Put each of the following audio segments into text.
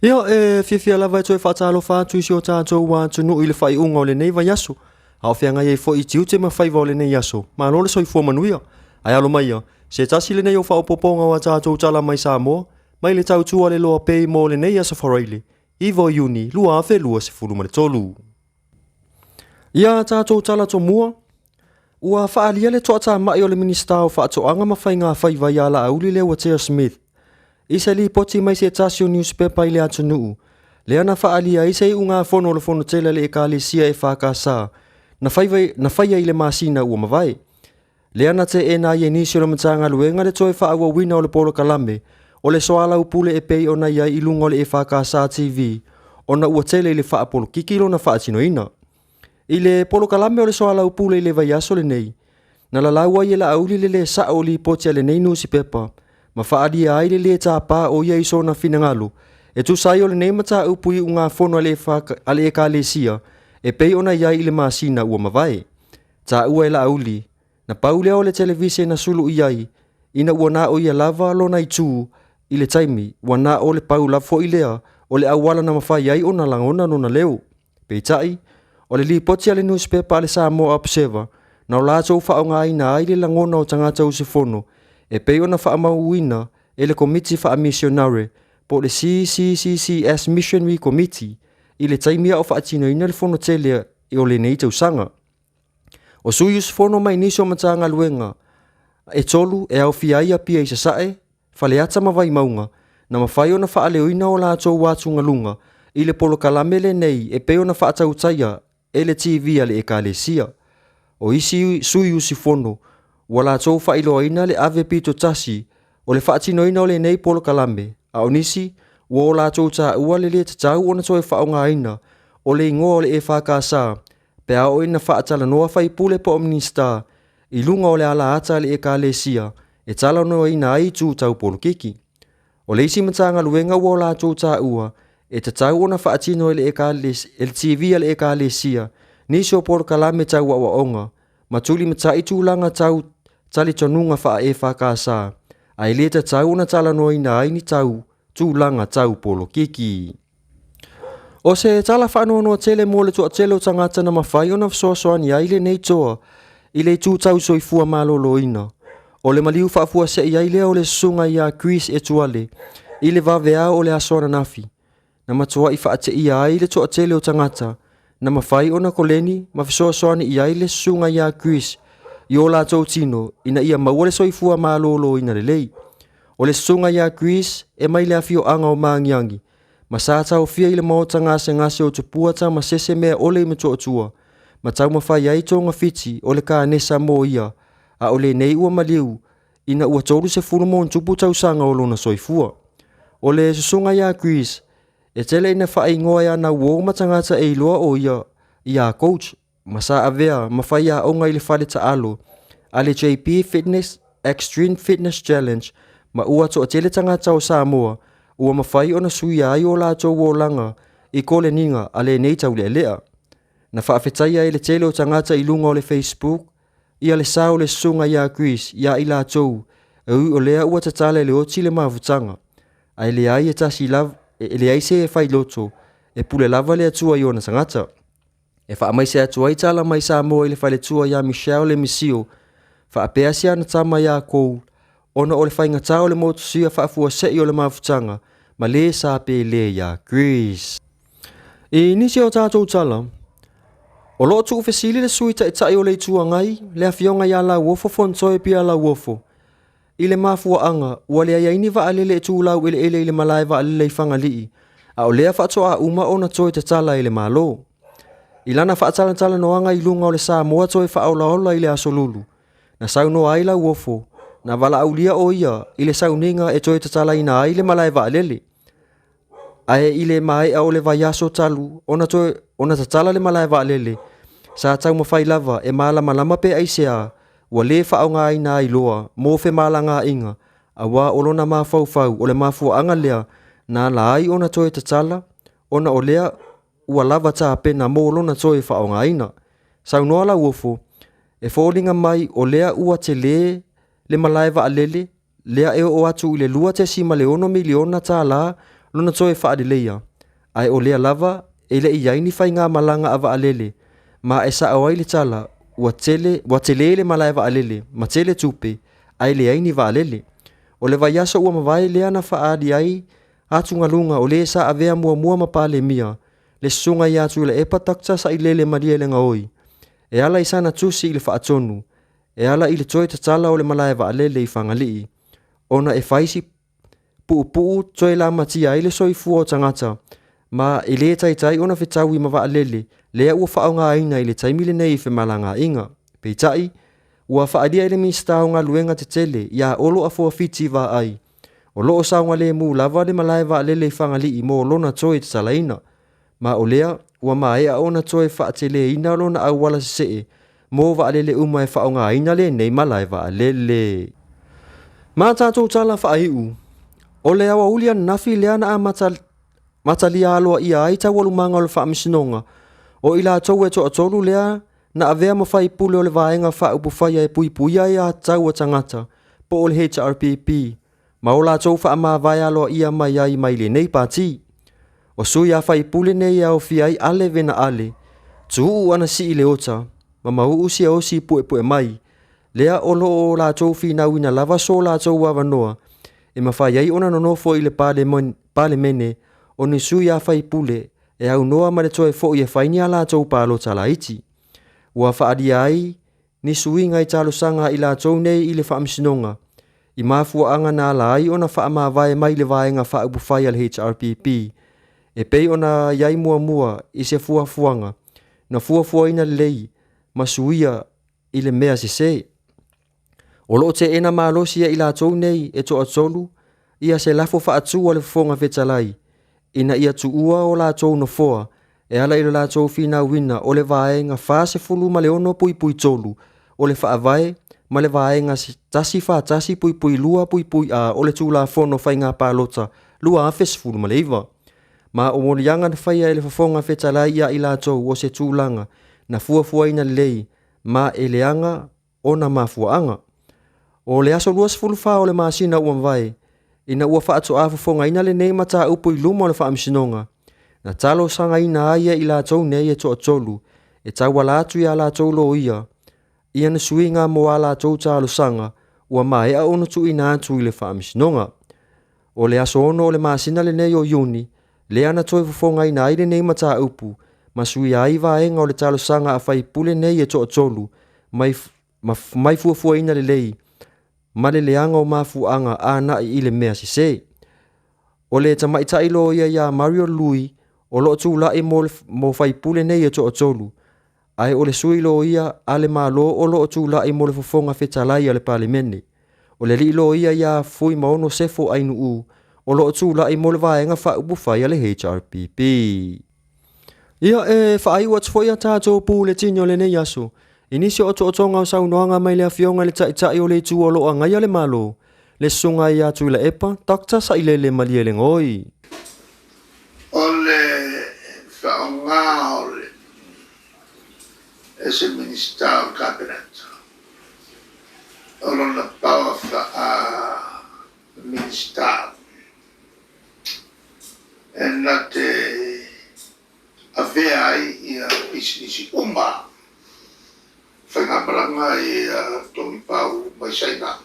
Ia, e fiafia lava e toe faatalofa atu i si o tatou atunuu i le faaiuga o lenei vaiaso, a o feagai ai foi i tiute ma faiva o lenei aso. Malo le soifua manuia. Ae alo maia, se tasi lenei o faaopoopoga o a tatou tala mai Samoa, mai le tautua a le Loa Pay mo lenei aso Faraile, 9 o Iuni 2023. Ia a tatou tala tomua, ua faaalia le toatamai o le Minisita o Faatoaga ma Faiga Faiva ia Laauli Leuatea Smith i se lipoti mai se tasi o niusipepa i le atunuu, lea na faaalia ai se iugafono o le Fonotele a le Ekalesia EFKS na faia i le masina ua mavae. Lea na teena ai e nisi o le Matagaluega le toe faaauauina o le polokalame o le soalaupule e pei ona i ai i luga o le EFKS TV ona ua tele i le faapolokiki lona faatinoina. I le polokalame o le soalaupule i le vaiaso lenei, na lalau ai e Laauli le lē sa'o o lipoti a lenei nusipepa ma faaalia ai le lē tapa o ia i sona finagalo e tusa ai o lenei mataupu i iugafono a le Ekalesia e pei ona i ai i le masina ua mavae. Taua e Laauli, na pau lea o le televise na sulu i ai ina ua na o ia lava lona itu i le taimi, ua na o le pau lava foi lea o le auala na mafai ai ona lagona lona leo. Peitai, o le lipoti a le nusipepa a le Samoa Observer, na o latou faaaogaina ai le lagona o tagata usufono e pei ona faamauina e le Komiti Faamisionare po o le CCCCS Missionary Committee i le taimi a o faatinoina le fonotele o lenei tausaga. O sui usufono mai nisi o Matagaluega e tolu e aofia ai Apia i Sasae, Faleata ma Vaimauga, na mafai ona faaleoina o latou atugaluga i le polokalame lenei e pei ona faatautaia e le TV a le Ekalesia. O isi sui usufono ua latou faailoaina le ave pito tasi o le faatinoina o lenei polokalame, a o nisi ua o latou taua le lē tatau ona toe faaaogaina o le igoa o le EFKS pe a oo ina faatalanoa faipule po o Minisita i luga o le alaata a le Ekalesia e talanoaina ai itu tau polokiki. O le isi Matagaluega ua o latou taua e tatau ona faatino e le TV a le Ekalesia nisi o polokalame tau aoaoga ma tulimatai tulaga tau talitonuga faa-EFKS, ae le tatau ona talanoaina ai ni tau tulaga tau polokiki. O se tala faanoanoa tele mo le toatele o tagata na mafai ona fesoasoani ai lenei toa i le itu tau soifua maloloina. O le maliu faafuasei ai lea o le susuga ia Chris Etuale i le vaveao o le aso ananafi, na matuai faateia ai le toatele o tagata na mafai ona koleni ma fesoasoani i ai le susuga ia Chris i o latou tino ina ia maua le soifua maloloina lelei. O le susuga ia Chris e mai le afioaga o Magiagi ma sa taofia i le maota gasegase o Tupua Tamasese mea ole i Motootua ma taumafai ai togafiti o le kanesa mo ia, a o lenei ua maliu ina ua 30 ma ona tupu tausaga o lona soifua. O le susuga ia Chris e tele ina faaigoa e ana uo ma tagata e iloa o ia ia Coach, ma sa avea ma faiaoga i le fale taalo a le JP Fitness Extreme Fitness Challenge, ma ua toatele tagata o Samoa ua mafai ona suia ai o latou olaga i koleniga a lenei taulealea. Na faafetaia e le tele o tagata i luga o le Facebook ia le sao o le susuga ia Chris ia i latou, e ui o lea ua tatala i le oti le mafutaga, ae leai e tasi lava, e leai se e failoto, e pule lava le Atua i ona tagata. E faamaise atu ai tala mai Samoa i le faletua ia Michelle Le Misio faapea si ana tama ia Cole ona o le faigata o le motusia faafuasei o le mafutaga ma le sa pele ia Chris. I nisi o tatou tala, o lo o tuufesili le Sui Taitai o le Itu Agai, le Afioga ia Lauofo Fonotoe Pia Lauofo, i le mafuaaga ua leai ai ni vaalele e tulau eleele i le malae vaalele i Fagalii, a o lea faatoa uma ona toe tatala e le Malo. I lana faatalatalanoaga i luga o le Samoa toe faaolaola i le Aso Lulu, na saunoa ai Lauofo, na valaaulia o ia i le sauniga e toe tatalaina ai le malae vaalele. Ae i le maea o le vaiaso talu ona toe ona tatala le malae vaalele, sa taumafai lava e malamalama pe aisea ua lē faaaogaina ai loa mo femalagaaiga, auā o lona mafaufau o le mafuaaga lea na ala ai ona toe tatala ona o lea ua lava tapena mo lona toe faaaogaina. Saunoa Lauofo, e foliga mai o lea ua telē le malae vaalele lea e oo atu i le $2.6 miliona lona toe faaleleia, ae o lea lava e le i i ai ni faigamalaga a vaalele, ma e sao ai le tala, ua tele, ua tele le malae vaalele ma tele tupe, ae leai ni vaalele. O le vaiaso ua mavae lea na faaali ai atugaluga o le sa avea muamua ma Palemia, le Susuga ia Tuilaepa Dr. Sailele Malielegaoi, e ala i sana tusi i le Faatonu, e ala i le toe tatala o le malae vaalele i Fagalii, ona e fai si puupuu toe lamatia ai le soifua o tagata, ma e le taitai ona fetaui ma vaalele lea ua faaaogaina i le taimi lenei i femalagaaiga. Peitai, ua faaalia e le Minisita o Galuega Tetele ia Olo Afoa Fiti Vaai, o lo o saogalemu lava le malae vaalele i Fagalii mo lona toe tatalaina, ma o lea ua maea ona toe faateleina lona auala sesee mo vaalele uma e faaaogaina lenei malae vaalele. Ma tatou tala faaiu, o le aoauli ananafi lea na amata matalia aloaia ai taualumaga o le Faamasinoga o i latou e toatolu lea na avea ma faipule o le Vaega Faaupufai e Puipuia Aiatatau a Tagata po o le HRPP ma o latou faamavae aloaia mai ai mai lenei pati. O sui a faipule nei e aofia ai Ale Vena Ale, Tuuu Anasii Leota ma Mauu Siaosi Puepuemai, lea o lo o latou finauina lava so latou avanoa e mafai ai ona nonofo i le Palemene o ni sui a faipule e aunoa ma le toe foi e fai ni a latou palota laiti. Ua faaalia ai ni suiga i talosaga a i latou nei i le Faamasinoga i mafuaaga na ala ai ona faamavae mai le Vaega Faaupufai a le HRPP e pei ona i ai muamua i se fuafuaga na fuafuaina lelei ma suia i le mea sese. O lo o teena malosi e i latou nei e toatolu ia se lafo faatu a le Fofoga Fetalai ina ia tuua o latou nofoa e ala i lo latou finauina o le Vaega 46.3 o le Faavae ma le Vaega 141.2.A o le Tulafono Faiga Palota 2019. Ma o moliaga na faia e le Fofoga Fetalai ia i latou o se tulaga na fuafuaina lelei ma e leaga ona mafuaaga. O le aso 24 o le masina ua mavae, ina ua faatoa fofogaina lenei mataupu i luma o le Faamasinoga, na talosagaina ai e i latou nei e toatolu e tauala atu i a latou loia ia ni suiga mo a latou talosaga ua maea ona tuuina atu i le Faamasinoga. O le aso 6 o le masina lenei o Iuni, lea na toe fofogaina ai lenei mataupu ma suia ai vaega o le talosaga a faipule nei e toatolu mai, ma, mai fuafuaina lelei ma le leaga o mafuaaga anai i le mea sese. O le tamaitai loia ia Mario Lui o lo o tulai mo, le, mo faipule nei e toatolu, ae o le sui loia a le Malo o lo o tulai mo le Fofoga Fetalai a le Palemene. O le alii loia ia Fuimaono Sefo Ainuu o lo o tulai mo le Vaega Faaupufai a le HRPP. Ia, e faaiu atu foi a tatou puletini o lenei aso i nisi o otootoga o saunoaga mai le Afioga i le Taitai o le Itu o lo o agaia le Malo, le Susuga ia Tuilaepa Dr. Sailele Malielegaoi. O le faaaoga o le e se Minisita o le Kapeneta o lona power faa-Minisita e na te avea ai ia pisinisi uma faigamalaga ia Tony Pau mai Saina.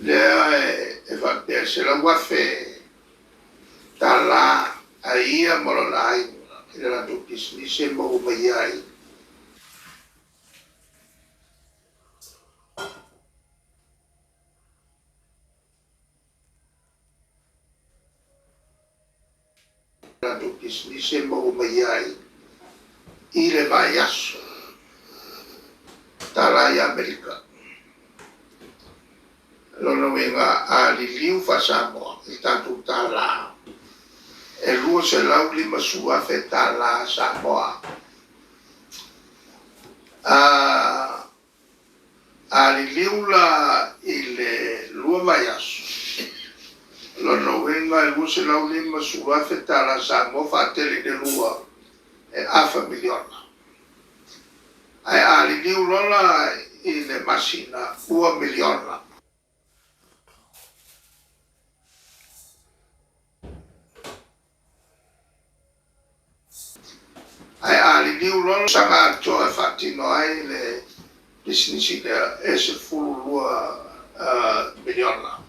Lea e faapea $100,000 a ia ma lona aiga i le latou pisinisi e maua mai ai. Latou pisinisi e maua mai ai i le vaiaso tala i Amerika. Lona uiga a liliu faa-Samoa i le tatou tala e $250,000 tala Samoa. A liliu la i le lua vaiaso, lona uiga e $250,000 tala Samoa faatele i le lua e afa miliona. Ae a liliu loa la i le masina, ua miliona. Ae a liliu loa le tausaga atoa e faatino ai le pisinisi lea, e $12 miliona,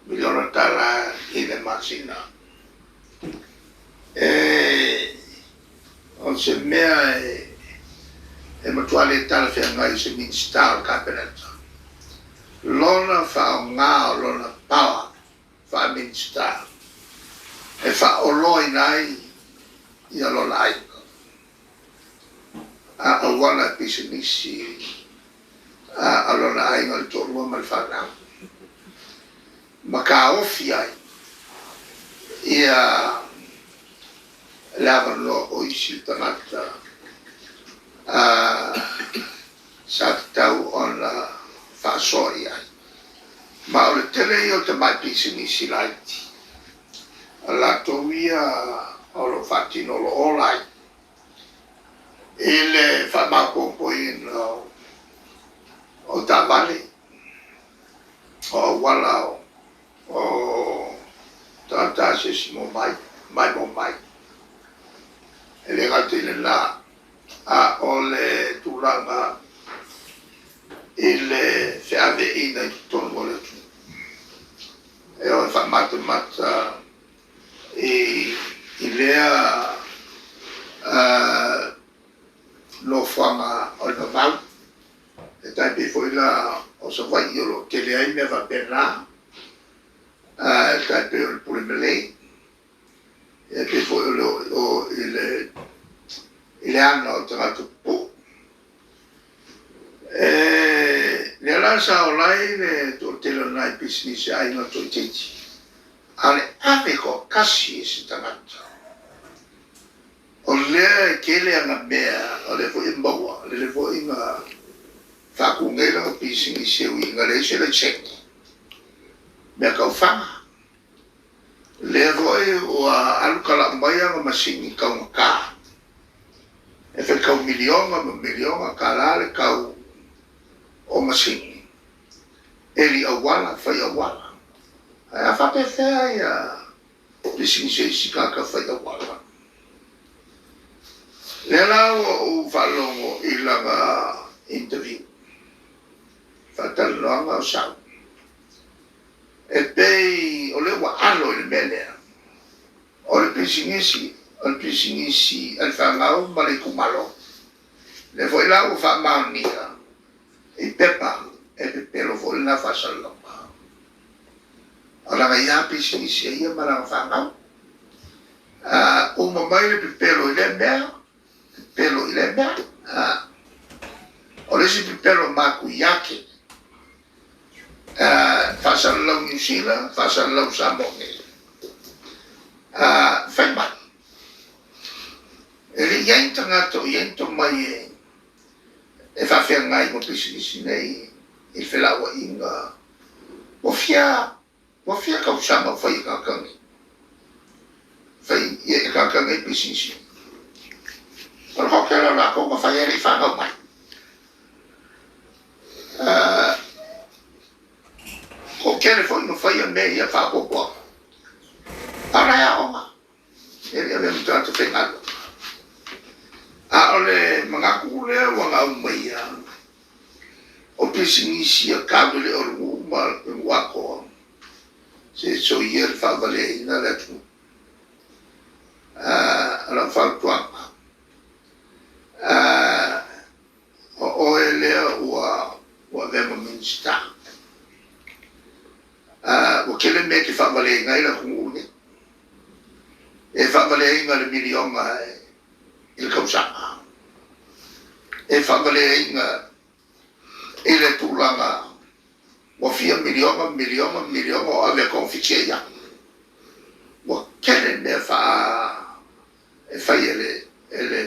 miliona tala i le masina. E o se mea e matua le talafeagai i se Minisita o le Kapeneta lona faaaoga o lona power faa-Minisita e faaoloaina ai ia lona aiga a auala e pisinisi a lona aiga le toalua ma le fanau ma taofi ai ia le avanoa o isi tagata sa tatau ona faasoa i ai. Ma o le tele ia o tamai pisinisi laiti, o latou ia o lo o faatino o lo o ola ai i le faamaopoopoina o taavale, o auala o tagata asiasi mai, maimoa mai. E le gata i lena, a o le tulaga i le feaveaiina i totonu o le atunuu. E o e faamatamata i lea nofoaga o le vavau, e tai pei foi la o Savaii o lo o tele ai mea faapena, e tai pei o le Pulemelei, e pei foi o i le aga o tagata puupuu. Lea la sa ola ai le toatele o nai pisinisi a aiga toaitiiti, a o le ave toatasi e se tagata o lea e tele ana mea, o lea foi e maua, o lea foi na faatu nei lana pisinisi e ui ina leai se laisene, mea tau fana. O lea foi ua alu talau mai ana masini taugata e faitau miliona ma miliona tala le tau o masini, eli auala, fai auala. Ae a faapefea pisinisi a isi tagata fai auala? O lea la ua ou faalogo i lana interview, faatalanoaga o sau, e pei o lea ua alo i le mea lea, o le pisinisi, o le pisinisi a le fanau ma le itumalo. O lea foi la ua faamaonia i pepa, e pepelo foi lena faasalalauga. O lana ia lava pisinisi e ia ma lana fanau. A uma mai le pepelo i lea mea, pepelo i lea mea. O le isi pepelo matuia tele, faasalalau Niu Sila, faasalalau Samoa nei. Fai mai, e le i i ai ni tagata o i ai ni tomai e faafeagai ma pisinisi nei i le felauaiga. Ua fia tausaga o fai e tagata nei, fai e tagata nei pisinisi. O le toatele o latou na fai ae le i fanau mai. Toatele foi na faia mea ia faaopoopo atu. A o la e aoga, e le i avea ma tagata faigaluega. A o le manatu lea ua na aumaia, o pisinisi a tau e le o le nuu ma le nuu atoa, se soia le faavaleaina le atunuu. O lau fautuaga, o oe lea ua avea ma Minisita, ua tele mea e te faavaleaina ai le atunuu lenei. E faavaleaina i le miliona i le tausaga, e faavaleaina i le tulaga ua fia miliona, miliona, miliona o ave e togafiti ai lava. Ua tele mea e fai e le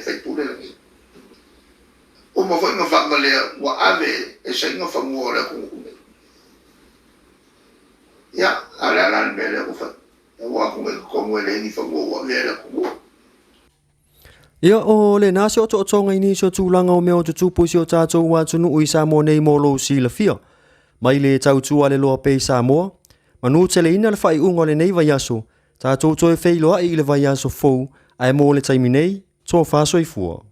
sui usufono lenei. Uma foi ona faavalea ua ave e Saina fanua o le atunuu lenei. Ia, a o le a la le mea lea ua fai? Ua o atu nei i totonu e leai ni fanua ua avea e le atunuu. Ia, o lena se otootoga i nisi o tulaga o mea o tutupu i si o tatou atunuu i Samoa nei mo lou silafia. Mai le tautua a le loa pea i Samoa, manuteleina le faaiuga o lenei vaiaso, tatou toe feiloai i le vaiaso fou, ae mo le taimi nei, Tofa soifua.